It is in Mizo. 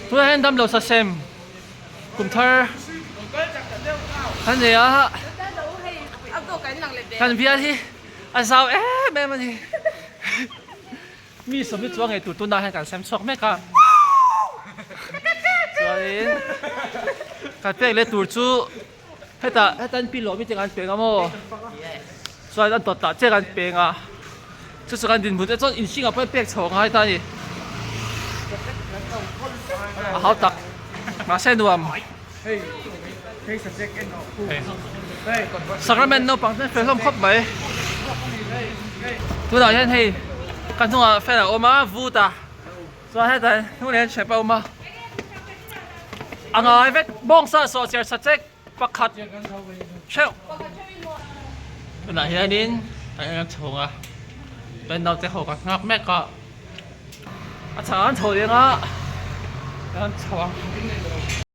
Tunah hian damlo sasem kum thar kan nei a, kan bial hi a zau em em a ni. Mi sawmli chuang ngei tur tunah hian kan sem chhuak mek a, chuanin kan pek leh tur chu hetah heta an pilawh mi te kan peng a maw chuan an tawt ah chiah kan peng a chu chu kan dinhmun te chuan inhring ah pawh pek chho a ngai ta a ni a hau tak mahse nuam sacrament naupang te fel hlawm khawp mai tunah hian hei ka hnungah fan a awm a vut a chuan hetah hnung leh hian hrep a awm a a ngai vek bawngsa sawh chiar sa chek pakhat theuh tunah hianin kan en a chhawng a chuan naute ho ka nghak mek a a chhang an chho leng a kan chho ang.